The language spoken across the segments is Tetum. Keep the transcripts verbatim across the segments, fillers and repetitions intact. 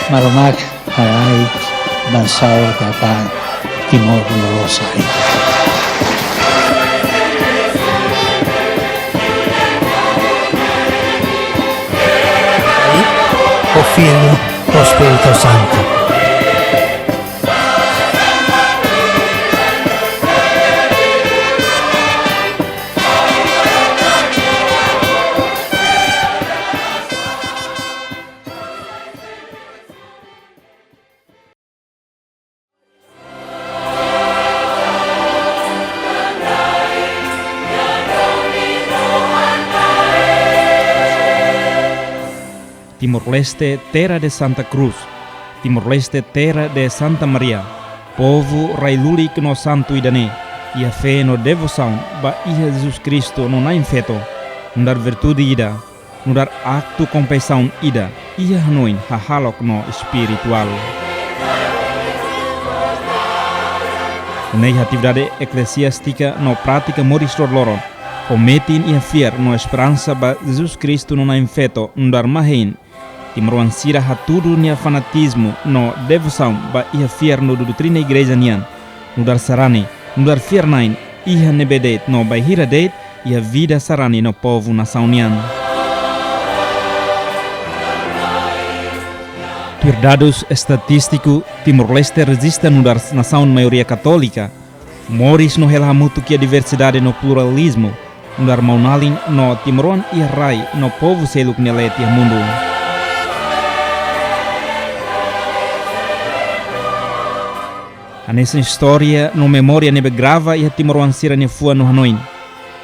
Maromak haraik, bansal kapan, Timor loloos ai. Ho Filho, ho Espírito Santo. Timor-Leste, terra de Santa Cruz. Timor-Leste, terra de Santa Maria. Povu rai lulik no santu ida-ne'e iha fé no devosaun ba iha Jesus Kristu no Na'in-Feto, nu'udar virtude ida, nu'udar aktu kompaixaun ida, iha hanoin, hahalok no espirituál. Nune'e atividade ekleziástika no prátika moris loroloron, ho metin iha fiar no esperansa ba Jesus Kristu no Na'in-Feto nu'udar Mahein, timoroan sira hatudu nia fanatizmu no devosaun ba iha fiar no doutrina igreja nian, nu'udar sarani, nu'udar fiar-na'in, iha ne'ebé de'it no bainhira de'it, iha vida sarani no povu nasaun nian. Tuir dadus estatístiku, Timor-Leste rejista nu'udar nasaun maioria katólika, moris no hela hamutuk iha diversidade no pluralizmu, nu'udar maun-alin no timoroan iha rai no povu seluk nia leet iha mundu. Hanesan istória no memória ne'ebé grava iha timoroan sira-nia fuan no hanoin,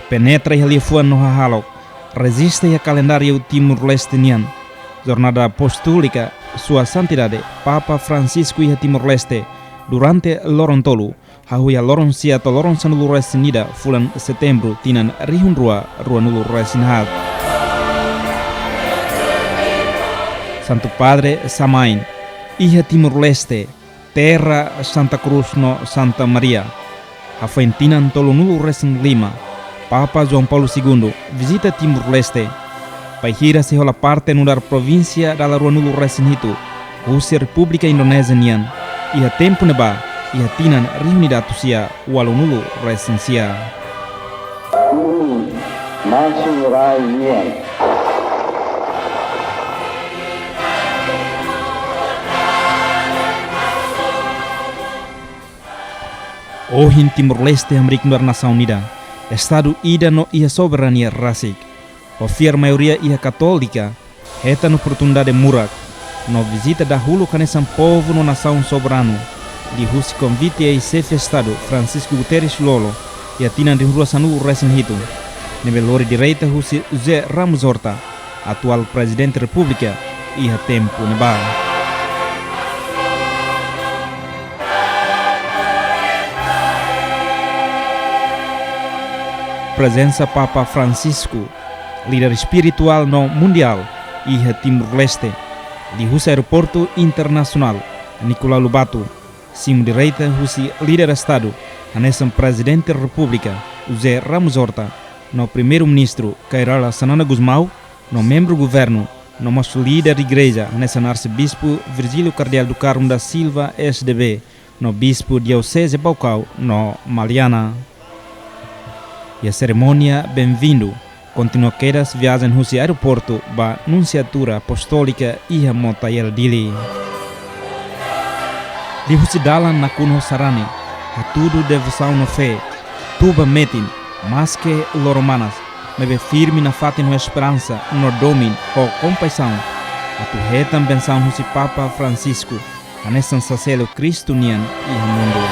penetra iha liafuan no hahalok, rejista iha kalendáriu Timor-Leste nian, Jornada Apostólika Sua Santidade Papa Francisco iha Timor-Leste durante loron tolu, hahú iha loron sia to'o loron sanulu-resin-ida fulan Setembru tinan rihun rua ruanulu-resin-haat. Santu Padre samain iha Timor-Leste, terra Santa Cruz no Santa Maria. Hafoin tinan tolunulu-resin-lima, Papa João Paulo Segundo vizita Timor-Leste, bainhira sei hola parte nu'udar provínsia dala ruanulu-resin-hitu husi Repúblika Indonézia nian, iha tempu ne'ebá, iha tinan rihun ida atus sia ualunulu-resin-sia. Masu rai nian. Ohin Timor-Leste hamriik nu'udar nasaun ida, estadu ida no iha soberania rasik. Ho fiar maioria iha katólika, hetan oportunidade murak no vizita dahuluk hanesan povu no nasaun soberanu, liuhusi konvite eis-xefe Estadu Francisco Guterres Lú-Olo, iha tinan rihun rua sanulu-resin-hitu, ne'ebé lori direta husi José Ramos Horta, atuál Prezidente Repúblika iha tempu ne'ebá. Prezensa Papa Francisco, líder espirituál no mundiál iha Timor-Leste, liuhusi Aeroportu Internasionál Nicolau Lobato, simu direta husi líder Estadu, hanesan Prezidente Repúblika José Ramos Horta, no Primeiru-Ministru Kay Rala Xanana Gusmão, no membru governu, no mós líder igreja, hanesan Arsebispu Virgílio Kardeál do Carmo da Silva, S D B, no Bispu Dioseze Baucau no Maliana. Iha serimónia benvindu, kontinua kedas viajen husi aeroportu ba Nunsiatura Apostólika iha Motael, Dili. Liuhusi dalan nakonu ho sarani, hatudu devosaun no fé, tuba metin, maske loron manas, maibé firme nafatin ho esperansa no domin ho kompaixaun, atu hetan bensaun husi Papa Francisco, hanesan saselu Kristu nian iha mundu.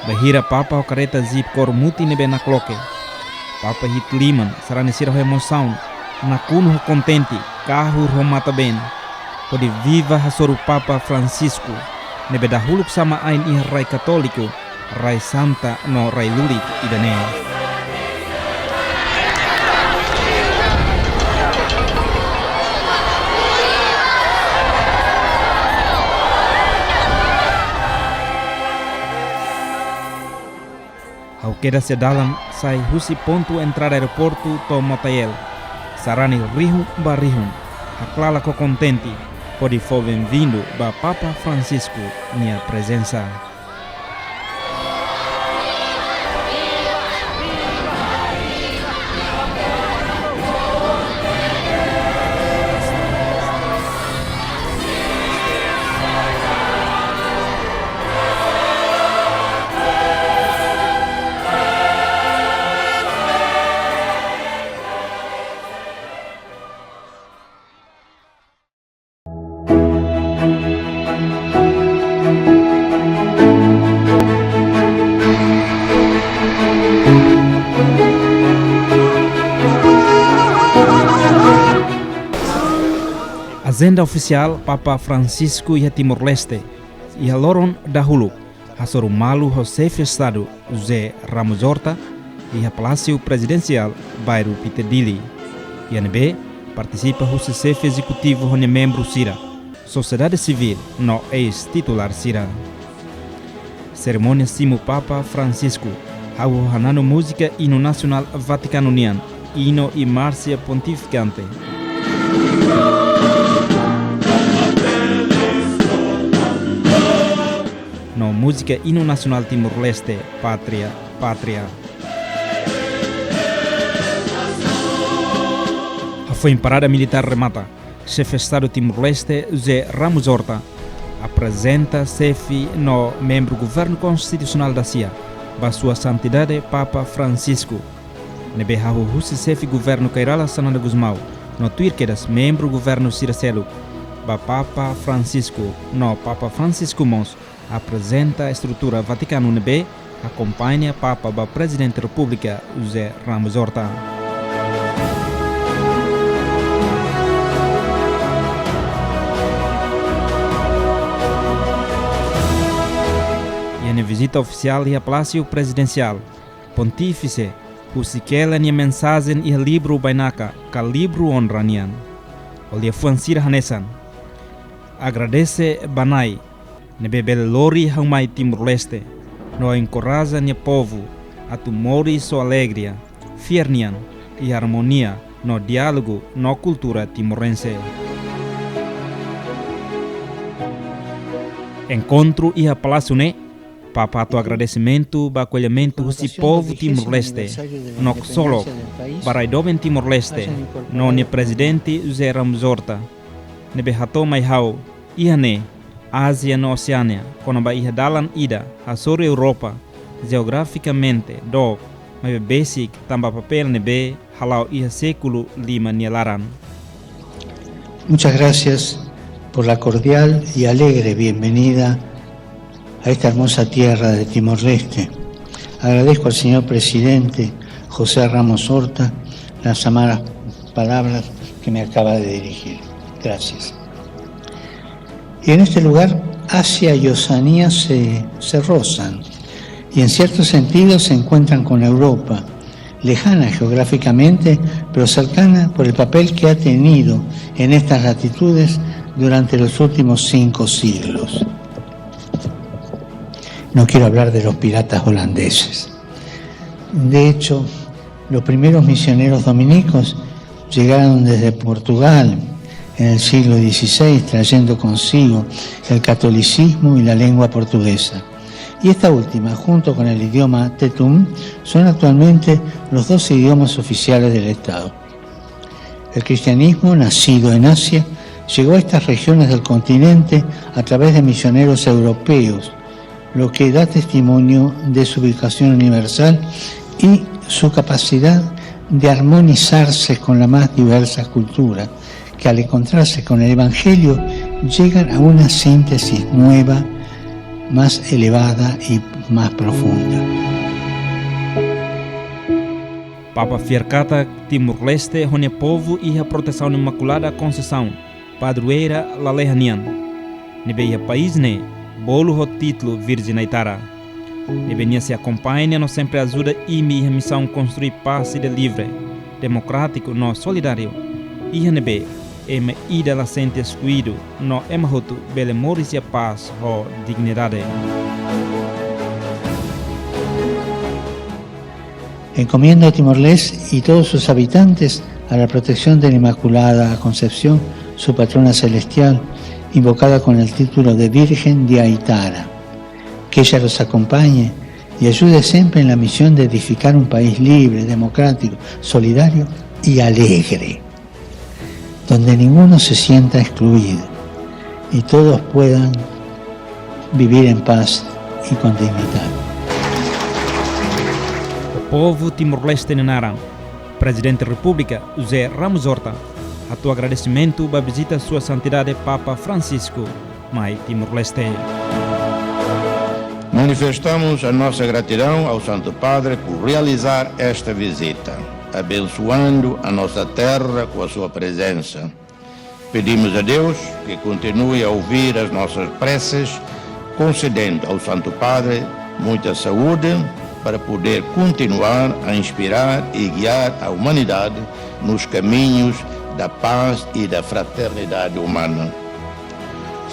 Bainhira Papa ho kareta jip kór mutin ne'ebé nakloke, Papa hi'it liman, sarani sira ho emosaun, nakonu ho kontente, kahur ho matan-been, hodi viva hasoru Papa Francisco, ne'ebé dahuluk sama ain iha rai katóliku, rai santa no rai lulik ida-ne'e. Kedas iha dalan sai husi pontu entrada aeroportu to'o Motael, sarani rihun ba rihun, haklalan ho kontente, hodi fó benvindu ba Papa Francisco nia prezensa. Ajenda ofisiál Papa Francisco iha Timor-Leste, iha loron dahuluk, hasoru malu ho Xefe Estadu José Ramos Horta, iha Palásiu Prezidensiál, bairru Pite Dili. Iha ne'ebé partisipa husi Xefe Ezekutivu ho nia membru sira, sosiedade sivíl no eis-titulár sira. Serimónia simu Papa Francisco, hahú ho hananu múzika inu nasionál Vatikanu nian, Inno e Marcia Pontificante, no múzika inu nasionál Timor-Leste, Pátria, Pátria. Hafoin parada militár remata, Xefe Estadu Timor-Leste, José Ramos Horta, aprezenta xefe no membru Governu Konstitusionál dasia ba Sua Santidade Papa Francisco, ne'ebé hahú husi Xefe Governu Kay Rala Xanana Gusmão, no tuir kedas membru governu sira seluk, ba Papa Francisco, no Papa Francisco mós aprezenta estrutura Vatikanu ne'ebé akompaña Papa ba Prezidente Repúblika José Ramos Horta. Iha nia vizita ofisiál iha Palásiu Prezidensiál, Pontífise husik hela nia mensajen iha livru bainaka ka livru onra nian. Ho liafuan sira hanesan: Agradese ba Na'i ne'ebé bele lori ha'u mai Timor-Leste, no enkoraja nia povu atu moris ho alegria, fiar nian, iha armonia no diálogu no kultura timorense. Enkontru iha palásiu ne'e, Papa hato'o agradesimentu ba akollimentu husi povu Timor-Leste, no ksolok ba rai doben Timor-Leste no nia Prezidente José Ramos Horta, ne'ebé hato'o mai ha'u iha ne'e, Ázia no Oseánia, kona-ba iha dalan ida hasoru Europa, jeografikamente dook, maibé besik tanba papél ne'ebé hala'o iha sékulu lima nia laran. Muchas gracias por la cordial y alegre bienvenida a esta hermosa tierra de Timor-Leste. Agradezco al señor presidente José Ramos Horta las amadas palabras que me acaba de dirigir. Gracias. Y en este lugar, Asia y Oceanía se, se rozan, y en cierto sentido se encuentran con Europa, lejana geográficamente, pero cercana por el papel que ha tenido en estas latitudes durante los últimos cinco siglos. No quiero hablar de los piratas holandeses. De hecho, los primeros misioneros dominicos llegaron desde Portugal en el siglo dieciséis, trayendo consigo el catolicismo y la lengua portuguesa. Y esta última, junto con el idioma tetún, son actualmente los dos idiomas oficiales del Estado. El cristianismo, nacido en Asia, llegó a estas regiones del continente a través de misioneros europeos, lo que da testimonio de su ubicación universal y su capacidad de armonizarse con las más diversas culturas, que al encontrarse con el Evangelio llegan a una síntesis nueva, más elevada y más profunda. Papa fiar katak Timor-Leste ho nia povu iha protesaun Imakulada Konseisaun, padroeira lalehan nian, ne'ebé iha país ne'e bolu ho títulu Virjen Nai Tara, ne'ebé nia sei akompaña no sempre ajuda imi iha misaun konstrui pás ida livre, demokrátiku no solidáriu, iha ne'ebé ema ida la sente eskluidu, no ema hotu bele moris iha pás ho dignidade. Encomiendo a Timor-Leste y todos sus habitantes a la protección de la Inmaculada Concepción, su patrona celestial, invocada con el título de Virgen de Aitara. Que ella los acompañe y ayude siempre en la misión de edificar un país libre, democrático, solidario y alegre, donde ninguno se sienta excluido y todos puedan vivir en paz y con dignidad. Povu Timor-Leste nia naran, Prezidente Repúblika José Ramos Horta hato'o agradesimentu ba vizita Sua Santidade Papa Francisco mai Timor-Leste. Manifestamos a nossa gratidão ao Santo Padre por realizar esta visita, abençoando a nossa terra com a sua presença. Pedimos a Deus que continue a ouvir as nossas preces, concedendo ao Santo Padre muita saúde para poder continuar a inspirar e guiar a humanidade nos caminhos da paz e da fraternidade humana.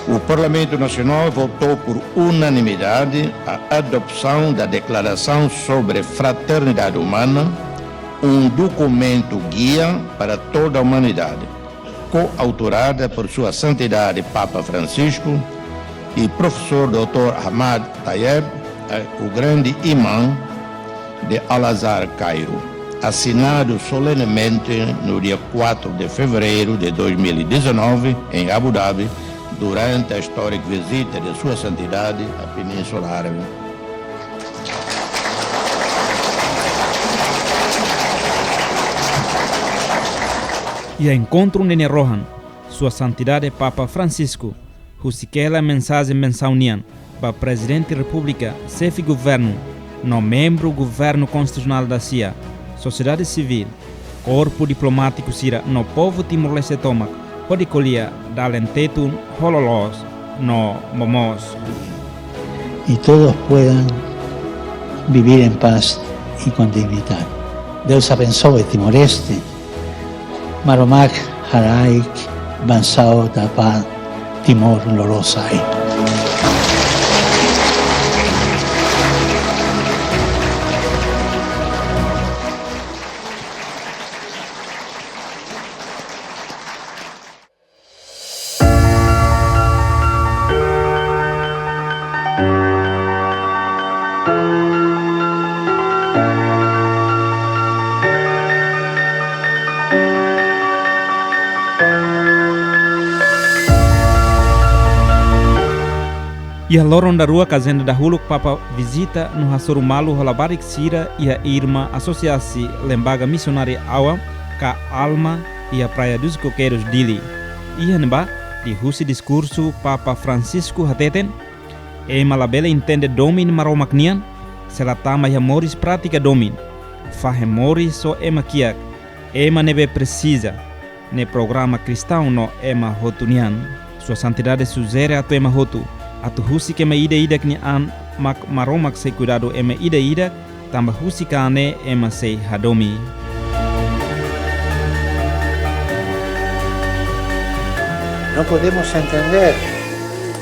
O Parlamento Nacional votou por unanimidade a adoção da Declaração sobre Fraternidade Humana, um documento guia para toda a humanidade, coautorada por Sua Santidade Papa Francisco e Professor doutor Ahmad Tayeb, eh, o grande imã de Al-Azhar, Cairo, assinado solenemente no dia quatro de fevereiro de dois mil e dezanove, em Abu Dhabi, durante a histórica visita de Sua Santidade à Península Árabe. Iha enkontru ne'e nia rohan, Sua Santidade Papa Francisco husik hela mensajen bensaun nian ba Prezidente Repúblika, Xefe Governu, no membru Governu Konstitusionál dasia, sosiedade sivíl, korpu diplomátiku sira no povu Timor-Leste tomak, hodi ko'alia dalen Tetun ho loloos no momoos. Y todos puedan vivir en paz y con dignidad. Deus abensoe Timor-Leste. Maromak haraik bensaun ba Timor lorosa'e. Iha loron daruak, ajenda dahuluk Papa vizita no hasoru malu ho labarik sira iha irma asosiasi Lembaga Misionária Awa ka ALMA iha Praia dos Coqueiros, Dili. Iha ne'ebá, liuhusi diskursu Papa Francisco hateten, ema labele entende domin Maromak nian, se la tama iha moris prátika domin. Fahe moris ho ema kiak, ema ne'ebé presiza, ne'e programa kristaun no ema hotu nian. Sua Santidade sujere atu ema hotu, atu husik ema ida-idak nia an, mak Maromak sei kuidadu ema ida-idak, tanba husik an ne'e ema sei hadomi. No podemos entender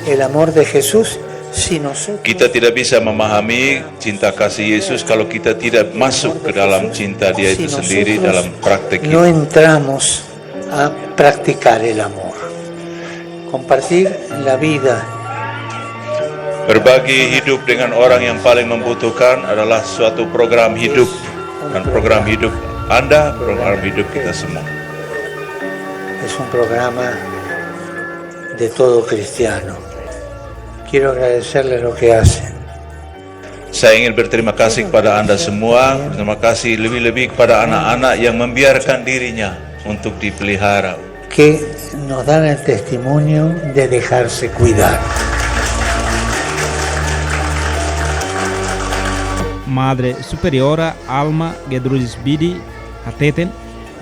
el amor de Jesús si nosotros Kita tidak bisa memahami cinta kasih Yesus kalau kita tidak masuk ke dalam cinta Dia itu sendiri, dalam praktek hidup. No entramos a practicar el amor. Compartir la vida. Berbagi hidup dengan orang yang paling membutuhkan adalah suatu program hidup. Dan program hidup Anda, program hidup kita semua. Es un programa de todo cristiano. Quiero agradecerle lo que hacen. Saya ingin berterima kasih kepada Anda semua, terima kasih lebih-lebih kepada anak-anak yang membiarkan dirinya untuk dipelihara. Que nos dan el testimonio de dejarse cuidar. Madre Superiora Alma Gertrudis Bidi hateten,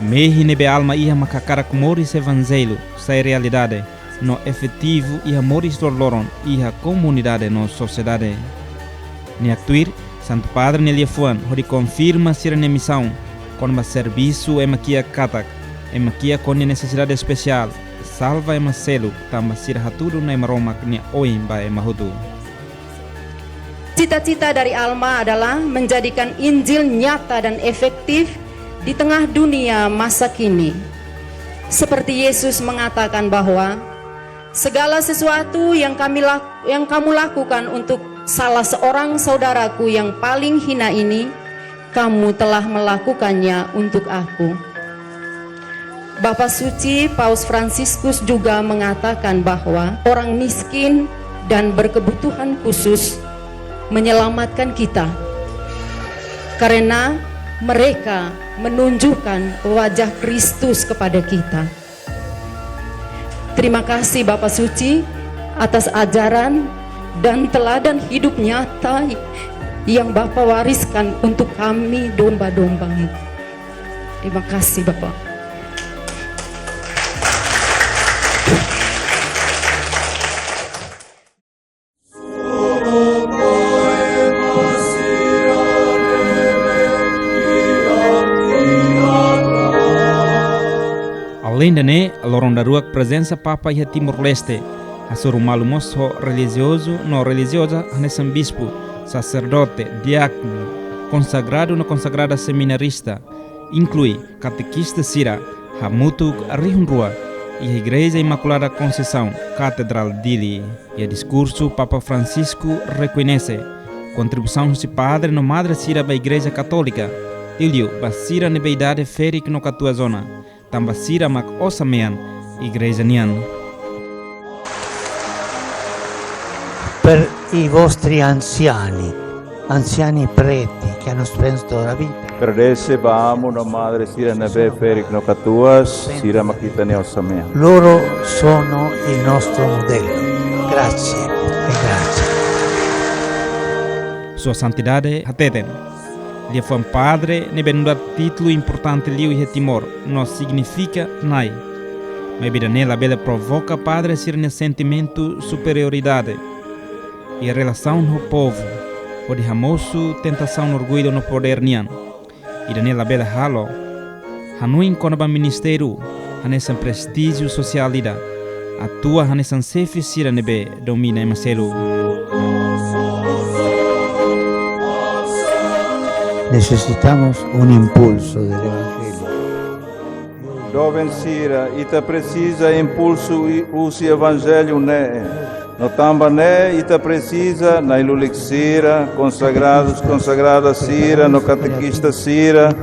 mehi ne'ebé Alma iha mak hakarak moris Evanjellu sai realidade no efetivu iha moris loroloron iha komunidade no sosiedade. Nia haktuir, Santu Padre nia liafuan hodi konfirma sira-nia misaun kona-ba servisu ema kiak katak, ema kiak ho nia nesesidade espesiál, salva ema seluk tanba sira hatudu Na'i Maromak nia oin ba ema hotu. Cita-cita dari Alma adalah menjadikan Injil nyata dan efektif di tengah dunia masa kini. Seperti Yesus mengatakan bahwa, "Segala sesuatu yang kami lak-, yang kamu lakukan untuk salah seorang saudaraku yang paling hina ini, kamu telah melakukannya untuk aku." Bapa Suci Paus Fransiskus juga mengatakan bahwa orang miskin dan berkebutuhan khusus menyelamatkan kita, karena mereka menunjukkan wajah Kristus kepada kita. Terima kasih, Bapa Suci, atas ajaran dan teladan hidup nyata yang Bapa wariskan untuk kami, domba-domba-Mu. Terima kasih, Bapa. Aleinde ne'e, loron daruak prezensa Papa iha Timor-Leste hasoru malu mós ho relijiozu no relijioza hanesan bispu, saserdote, diákonu, konsagradu no konsagrada seminarista, inklui katekista sira, hamutuk rihun rua iha Igreja Imakulada Konseisaun, Katedrál Dili. Iha diskursu, Papa Fransisku rekoñese kontribuisaun husi padre no madre sira ba Igreja Katólika, liuliu ba sira ne'ebé idade ferik no katuas ona, tanba sira mak osan-mean Igreja nian. Per i vostri anziani, anziani preti che hanno spenso la vita. Agradese ba amu no madre sira ne'ebé ferik no katuas, sira mak ita-nia osan-mean. Loro sono il nostro modello. Grazie e grazie. Sua Santidade hateten, liafuan padre ne'ebé nu'udar títulu importante liu iha Timor no signifika na'i. Maibé ida-ne'e labele provoka padre sira-nia sentimentu superioridade iha relasaun ho povu, hodi hamosu tentasaun orgullu no podér nian. Ida-ne'e labele halo hanoin kona-ba ministériu hanesan prestíjiu sosiál ida, atua hanesan xefe sira ne'ebé domina ema seluk. Necesitamos un impulso del Evangelio. Joven sira, ita presiza impulsu i-, husi Evanjellu ne'e. No tanba ne'e, ita presiza na'i-lulik sira, konsagradus, konsagradas sira, no katekista sira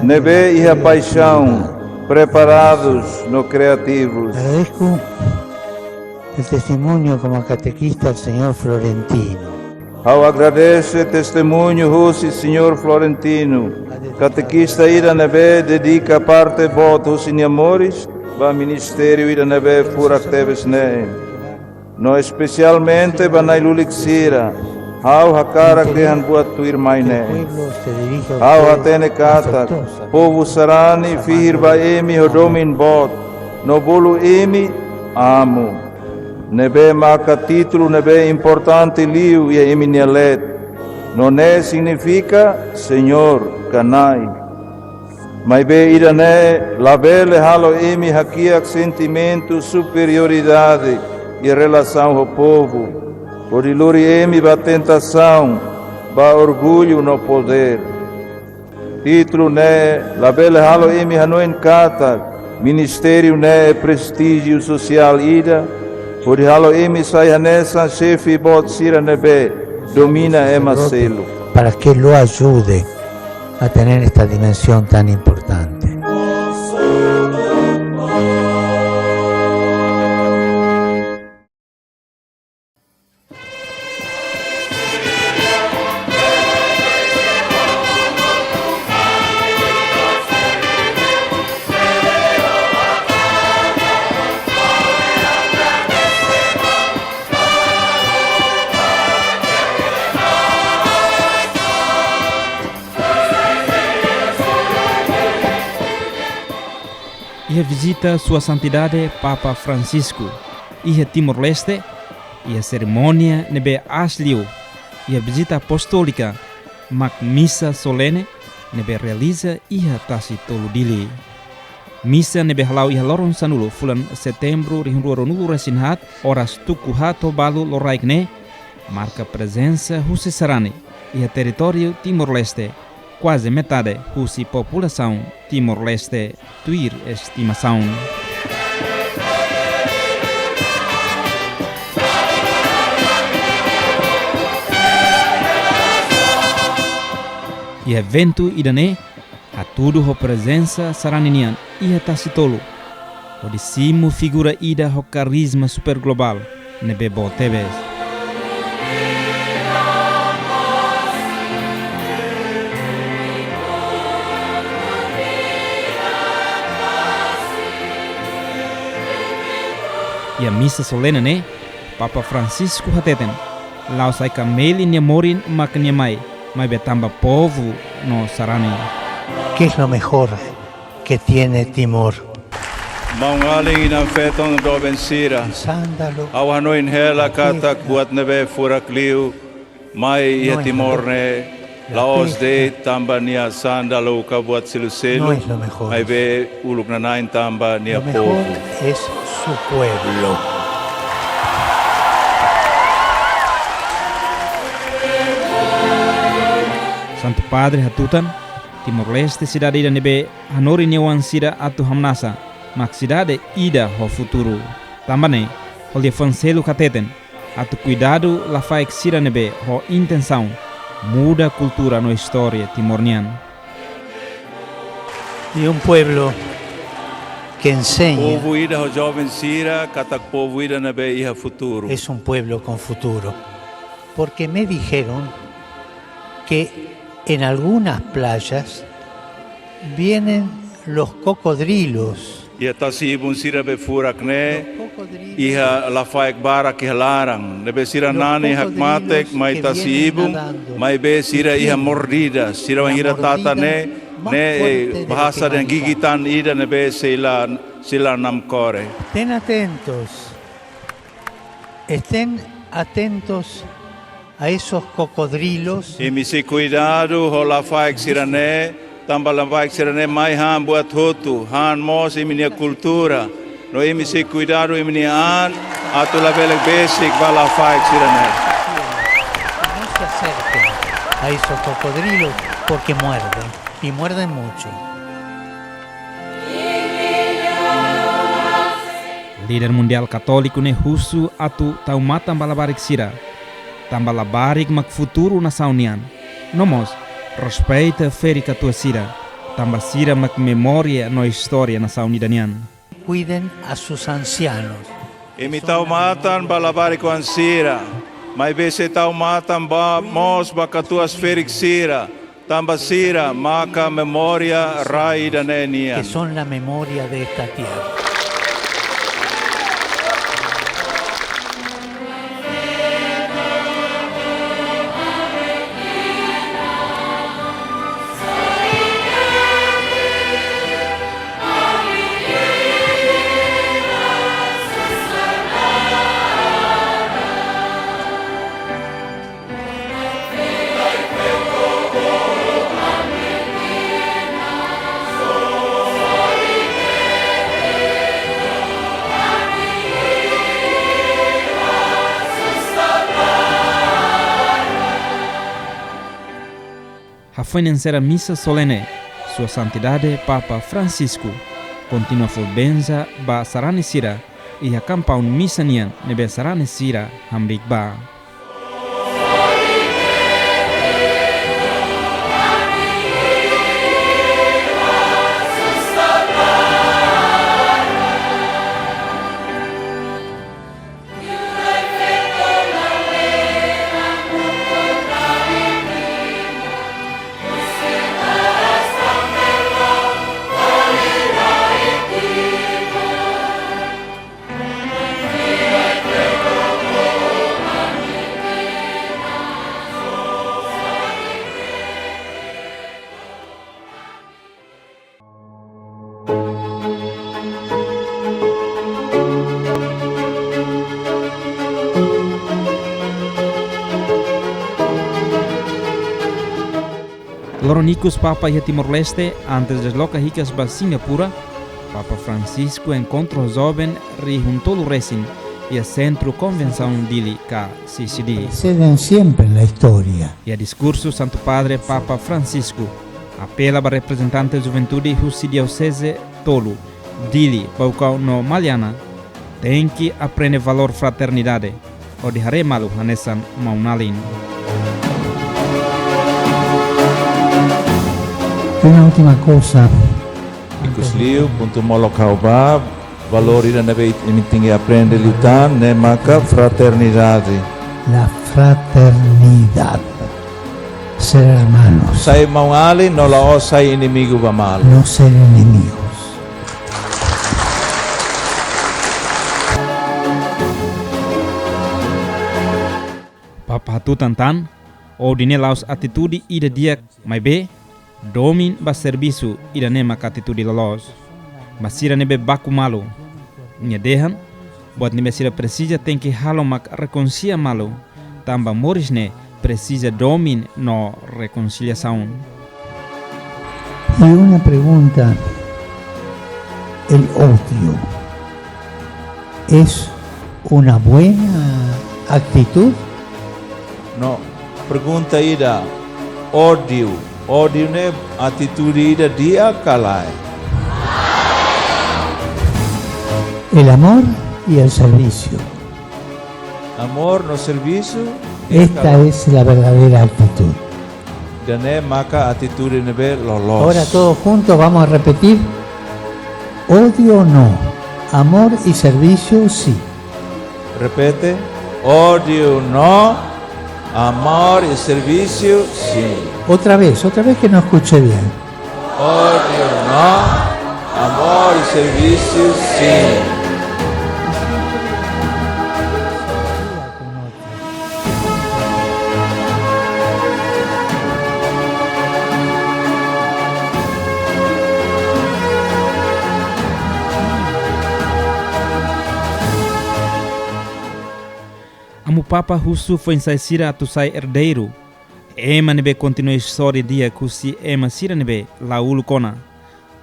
ne'ebé iha paixaun, preparadus no kreativus. Agradezco el testimonio como catequista al señor Florentino. Ha'u agradese testemuñu husi señór Florentino, katekista ida ne'ebé dedika parte boot husi nia moris ba ministériu ida ne'ebé furak tebes ne'e. No espesialmente ba na'i-lulik sira, ha'u hakarak dehan buat tuirmai ne'e. Ha'u hatene katak povu sarani fihir ba imi ho domin boot, no bolu imi amu, ne'ebé maka títulu ne'ebé importante liu iha imi-nia leet. No ne'e signifika señór ka na'i. Maibé ida-ne'e labele halo imi hakiak sentimentu superioridade iha relasaun ho povu, hodi lori imi ba tentasaun, ba orgullu no podér. Títulu ne'e labele halo imi hanoin katak ministériu ne'e prestíjiu sosiál ida, hodi halo imi sai hanesan xefe boot sira ne'ebé domina ema seluk. Para que lo ayude a tener esta dimensión tan importante. Iha vizita Sua Santidade Papa Francisco iha Timor-Leste, iha serimónia ne'ebé aas liu iha vizita apostólika, mak misa solene ne'ebé realiza iha Tasi Tolu Dili. Misa ne'ebé hala'o iha loron sanulu fulan Setembru rihun rua ruanulu-resin-haat, oras tuku haat to'o balu loraik ne'e, marka prezensa husi sarani iha territóriu Timor-Leste, kuaze metade husi populasaun Timor-Leste, tuir estimasaun. Iha eventu ida-ne'e, hatudu ho prezensa sarani nian iha tasi tolu, hodi simu figura ida ho karizma super globál ne'ebé boot tebes. Iha misa solene ne'e, Papa Francisco hateten, la'ós ai-kameli nia morin mak nia mai, maibé tanba povu no sarani. ¿Qué es lo mejor que tiene Timor? Maun-alin, inan-feton, doben sira. Sándalo. Ha'u hanoin hela katak buat ne'ebé furak liu mai iha Timor ne'e, la'ós de'it tanba nia sándalu ka buat seluk-seluk, maibé uluk nanain tanba nia povu. Lo mejor es su pueblo. Santu Padre hatutan, Timor-Leste sidade ida ne'ebé hanorin nia oan sira atu hamnasa, mak sidade ida ho futuru. Tanba ne'e, hodi fó selu hateten, atu kuidadu lafaek sira ne'ebé ho intensaun muda kultura no istória Timor nian. Y un pueblo que enseña. Povu ida ho joven sira, katak povu ida ne'ebé iha futuru. Es un pueblo con futuro. Porque me dijeron que en algunas playas vienen los cocodrilos. Iha tasi-ibun sira be furak ne'e, iha lafaek barak iha laran, ne'ebé sira nani hakmatek mai tasi-ibun, maibé sira iha mordida, sira wainhira tata ne'e, ne'e, eh, bahasa dehan gigitan ida ne'ebé sei la, sei la namkore. Estén atentos. Estén atentos a esos cocodrilos. Imi sei kuidadu ho lafaek sira-ne'e, tanba lafaek sira-ne'e mai han buat hotu, han mós imi-nia kultura. No imi sei kuidadu imi-nia an, atu labele besik ba lafaek sira-ne'e. No se acerquen a esos cocodrilos porque muerden, y muerden mucho. Líder mundiál katóliku ne'e husu atu tau matan ba labarik sira, tanba labarik mak futuru nasaun nian. No mós, respeita ferik-katuas sira, tanba sira mak memória no istória nasaun ida nian. Cuiden a sus ancianos. Imi tau matan ba labarik-oan sira, maibé sei tau matan ba mós ba katuas ferik sira, tanba sira maka memória rai ida-ne'e nian. Que son la memoria de esta tierra. Hafoin enserra misa solene, Sua Santidade Papa Francisco kontinua fó bensa ba sarani sira iha kampaun misa nian ne'ebé sarani sira hamriik ba. Loron ikus Papa iha Timor-Leste, antes desloka hikas ba Singapura, Papa Francisco enkontru ho joven rihun tolu resin, iha Sentru Konvensaun Dili ka C C D. Preceden siempre en la historia. Iha diskursu Santu Padre, Papa Francisco apela ba reprezentante juventude husi dioseze tolu, Dili, Baucau no Maliana, tenke aprende valór fraternidade hodi haree malu hanesan maun-alin. Una última cosa. Ikusliu, puntu molok ha'u ba, valór ida ne'ebé imi tenke aprende liután, ne'e maka fraternidade. La fraternidad. Ser hermanos. Sai maun-alin no la'ós sai inimigu ba malu. No ser enemigos. Papa hatutan tan, ódiu ne'e la'ós atitude ida di'ak, maibé domin ba servisu, ida-ne'e maka atitude loloos. Ba sira ne'ebé baku malu, nia dehan, buat ne'ebé sira presiza tenke halo mak rekonsilia malu, tanba moris ne'e presiza domin no rekonsiliasaun. Y una pregunta, ¿el odio es una buena actitud? No, pergunta ida, ódiu, ódiu ne'e atitude ida di'ak ka lae? El amor y el servicio. Amor no servisu. Esta es la verdadera actitud. Ida-ne'e maka atitude ne'ebé loloos. Ahora todos juntos vamos a repetir. Odio no, amor y servicio sí. Repete. Ódiu no, amor y servisu sí. Otra vez, otra vez que no escuché bien. Ódiu no, amor y servisu sí. Amu Papa husu foin-sa'e sira atu sai erdeiru, ema ne'ebé kontinua istória di'ak husi ema sira ne'ebé la uluk ona.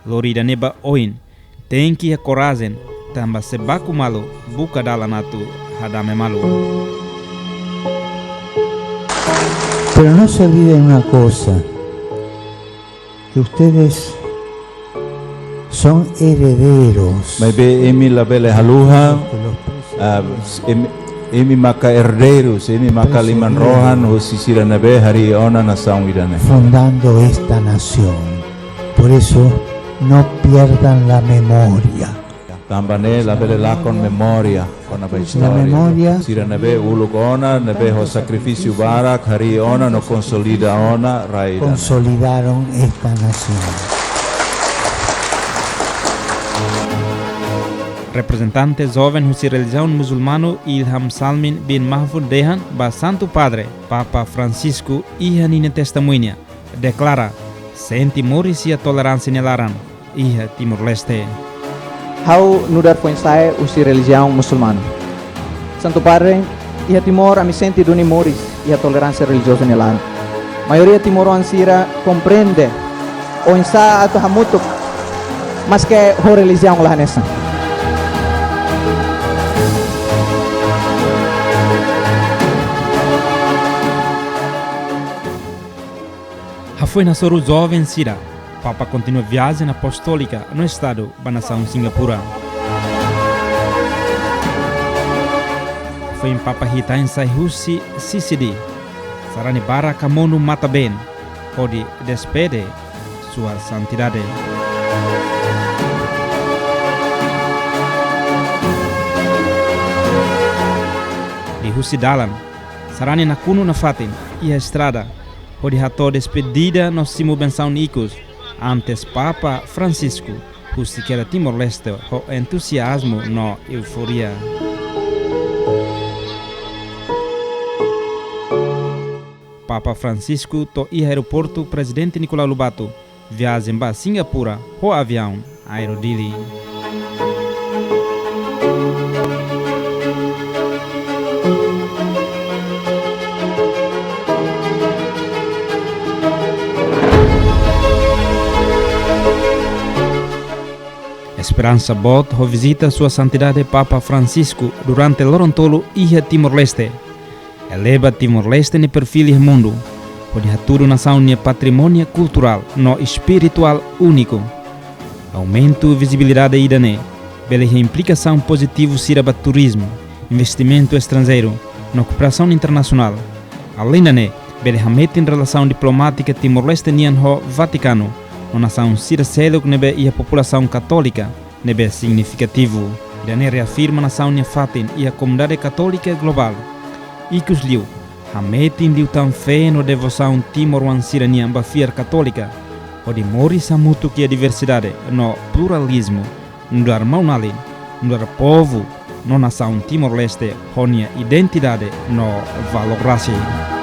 Lori ida-ne'e ba oin, tenke iha korajen, tanba se baku malu, buka dalan atu hadame malu. Pero no se olviden una cosa, que ustedes son herederos. Maibé imi labele haluha, ah, imi, imi maka herdeirus, imi maka liman-rohan husi sira ne'ebé harii ona nasaun ida-ne'e. Fundando esta nación. Por eso, no pierdan la memoria. Tanba ne'e labele lakon memória kona-ba istória. La memoria. Sira ne'ebé uluk ona, ne'ebé ho sakrifísiu barak harii ona no konsolida ona rai ida-ne'e. Consolidaron esta nación. Reprezentante joven husi relijiaun musulmanu Ilham Salmin bin Mahfoud dehan ba Santu Padre, Papa Francisco iha ninia testemuña, deklara, sente moris iha toleránsia nia laran iha Timor-Leste. Ha'u nu'udar foin-sa'e husi relijiaun musulmanu. Santu Padre, iha Timor ami sente duni moris iha toleránsia relijiozu nia laran. Maioria timoroan sira komprende oinsá atu hamutuk, maske ho relijiaun la hanesan. Hafoin hasoru joven sira, Papa kontinua viajen apostólika no estadu ba nasaun Singapura. Hafoin Papa hi'it-tain sai husi C C D, sarani barak monu matan-been hodi despede Sua Santidade. Liuhusi dalan, sarani nakonu nafatin iha estrada, hodi hato'o despedida no simu bensaun ikus, antes Papa Francisco husi kera Timor-Leste ho entuziazmu no euforia. Papa Francisco to'o iha aeroportu Prezidente Nicolau Lobato, viajen ba Singapura ho aviaun Aero Dili. Esperansa boot ho vizita Sua Santidade Papa Francisco durante loron tolu iha Timor-Leste eleva Timor-Leste nia perfíl iha mundu, hodi hatudu nasaun nia patrimóniu kulturál no espirituál úniku. Aumentu vizibilidade ida-ne'e bele iha implikasaun pozitivu sira ba turizmu, investimentu estranjeiru no kooperasaun internasionál. Aleinde ne'e, bele hametin relasaun diplomátika Timor-Leste nian ho Vatikanu no nasaun sira seluk ne'ebé iha populasaun katólika ne'ebé signifikativu. Ida-ne'e reafirma nasaun nia fatin iha komunidade katólika globál. Ikusliu, hametin liután fé no devosaun timoroan sira-nian ba fiar katólika, hodi moris hamutuk iha diversidade no pluralizmu, nu'udar maun-alin, nu'udar povu no nasaun Timor-Leste ho nia identidade no valór rasik.